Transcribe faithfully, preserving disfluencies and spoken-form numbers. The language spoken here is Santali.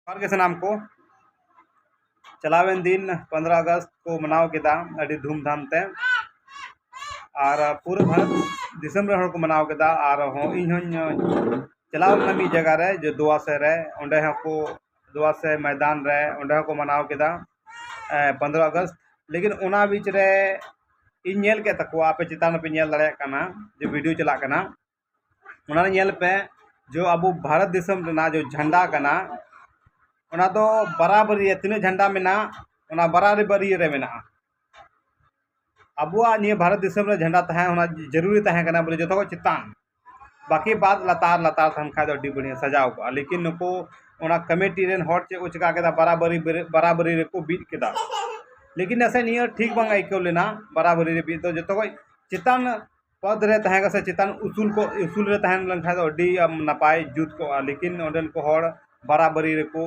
ᱡᱚᱦᱟᱨ ᱜᱮ ᱥᱟᱱᱟᱢ ᱠᱚ᱾ ᱪᱟᱞᱟᱣᱮᱱ ᱫᱤᱱ ᱯᱚᱱᱫᱽᱨᱚ ᱟᱜᱚᱥᱴ ᱠᱚ ᱢᱟᱱᱟᱣ ᱠᱮᱫᱟ ᱟᱹᱰᱤ ᱫᱷᱩᱢᱫᱷᱟᱢ ᱛᱮ, ᱟᱨ ᱯᱩᱨᱟᱹ ᱵᱷᱟᱨᱚᱛ ᱫᱤᱥᱚᱢ ᱨᱮᱱ ᱦᱚᱲ ᱠᱚ ᱢᱟᱱᱟᱣ ᱠᱮᱫᱟ᱾ ᱟᱨ ᱦᱚᱸ ᱤᱧ ᱦᱚᱸᱧ ᱪᱟᱞᱟᱣ ᱞᱮᱱᱟ ᱢᱤᱫ ᱡᱟᱭᱜᱟ ᱨᱮ, ᱡᱮ ᱫᱳᱣᱟᱥᱮ ᱨᱮ, ᱚᱸᱰᱮ ᱦᱚᱸᱠᱚ, ᱫᱳᱣᱟᱥᱮ ᱢᱚᱭᱫᱟᱱ ᱨᱮ, ᱚᱸᱰᱮ ᱦᱚᱸᱠᱚ ᱢᱟᱱᱟᱣ ᱠᱮᱫᱟ ᱯᱚᱱᱫᱽᱨᱚ ᱟᱜᱚᱥᱴ᱾ ᱞᱮᱠᱤᱱ ᱚᱱᱟ ᱵᱤᱪ ᱨᱮ ᱤᱧ ᱧᱮᱞ ᱠᱮᱫ ᱛᱟᱠᱚᱣᱟ, ᱟᱯᱮ ᱪᱮᱛᱟᱱ ᱨᱮᱯᱮ ᱧᱮᱞ ᱫᱟᱲᱮᱭᱟᱜ ᱠᱟᱱᱟ ᱡᱮ ᱵᱷᱤᱰᱤᱭᱳ ᱪᱟᱞᱟᱜ ᱠᱟᱱᱟ, ᱚᱱᱟ ᱨᱮ ᱧᱮᱞ ᱯᱮ ᱡᱮ ᱟᱵᱚ ᱵᱷᱟᱨᱚᱛ ᱫᱤᱥᱚᱢ ᱨᱮᱱᱟᱜ ᱡᱮ ᱡᱷᱟᱱᱰᱟ ᱠᱟᱱᱟ, ᱚᱱᱟ ᱫᱚ ᱵᱟᱨᱟᱵᱟᱨᱤ ᱨᱮ ᱛᱤᱱᱟᱹᱜ ᱡᱷᱟᱱᱰᱟ ᱢᱮᱱᱟᱜᱼᱟ, ᱚᱱᱟ ᱵᱟᱨᱟᱵᱟᱨᱤ ᱨᱮ ᱢᱮᱱᱟᱜᱼᱟ᱾ ᱟᱵᱚᱣᱟᱜ ᱱᱤᱭᱟᱹ ᱵᱷᱟᱨᱚᱛ ᱫᱤᱥᱚᱢ ᱨᱮ ᱡᱷᱟᱱᱰᱟ ᱛᱟᱦᱮᱸ ᱚᱱᱟ ᱡᱟᱹᱨᱩᱨᱤ ᱛᱟᱦᱮᱸ ᱠᱟᱱᱟ, ᱵᱚᱞᱮ ᱡᱚᱛᱚ ᱠᱷᱚᱱ ᱪᱮᱛᱟᱱ, ᱵᱟᱹᱠᱤ ᱵᱟᱫ ᱞᱟᱛᱟᱨ ᱞᱟᱛᱟᱨ ᱛᱟᱦᱮᱱ ᱠᱷᱟᱡ ᱫᱚ ᱟᱹᱰᱤ ᱵᱟᱹᱲᱤᱡ ᱥᱟᱡᱟᱣ ᱠᱚᱜᱼᱟ᱾ ᱞᱮᱠᱤᱱ ᱱᱩᱠᱩ ᱚᱱᱟ ᱠᱚᱢᱤᱴᱤ ᱨᱮᱱ ᱦᱚᱲ ᱪᱮᱫ ᱠᱚ ᱪᱮᱠᱟ ᱠᱮᱫᱟ, ᱵᱟᱨᱟᱵᱟᱨᱤ, ᱵᱟᱨᱟᱵᱟᱨᱤ ᱨᱮᱠᱚ ᱵᱤᱫ ᱠᱮᱫᱟ᱾ ᱞᱮᱠᱤᱱ ᱱᱟᱥᱮ ᱱᱤᱭᱟᱹ ᱴᱷᱤᱠ ᱵᱟᱝ ᱟᱹᱭᱠᱟᱹᱣ ᱞᱮᱱᱟ, ᱵᱟᱨᱟᱵᱟᱨᱤ ᱨᱮ ᱵᱤᱫ ᱫᱚ᱾ ᱡᱚᱛᱚ ᱠᱷᱚᱱ ᱪᱮᱛᱟᱱ ᱯᱚᱫᱽ ᱨᱮ ᱛᱟᱦᱮᱸ ᱠᱚᱜ ᱥᱮ ᱪᱮᱛᱟᱱ ᱩᱥᱩᱞ ᱠᱚ, ᱩᱥᱩᱞ ᱨᱮ ᱛᱟᱦᱮᱸ ᱞᱮᱱᱠᱷᱟᱱ ᱫᱚ ᱟᱹᱰᱤ, ᱟᱢ, ᱱᱟᱯᱟᱭ ᱡᱩᱛ ᱠᱚᱜᱼᱟ᱾ ᱞᱮᱠᱤᱱ ᱚᱸᱰᱮᱱ ᱠᱚ ᱦᱚᱲ ᱵᱟᱨᱟᱵᱟᱨᱤ ᱨᱮᱠᱚ